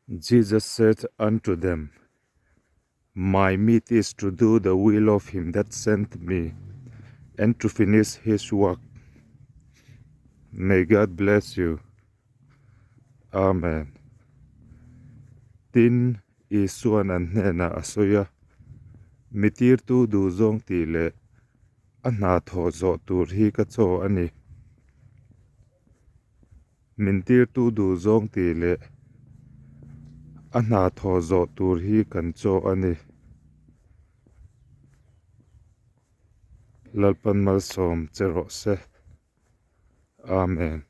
Jesus said unto them, My meat is to do the will of him that sent me, and to finish his work. May God bless you. Amen. Tin, Isuan an hnenah a sawi a, Mi tirtu duhzawng tih leh a hna thawh zawh tur hi ka chaw a ni. Min tirtu duhzawng tih leh a hna thawh zawh tur hi kan chaw a ni. Lalpan malsawm che rawh se. Amen.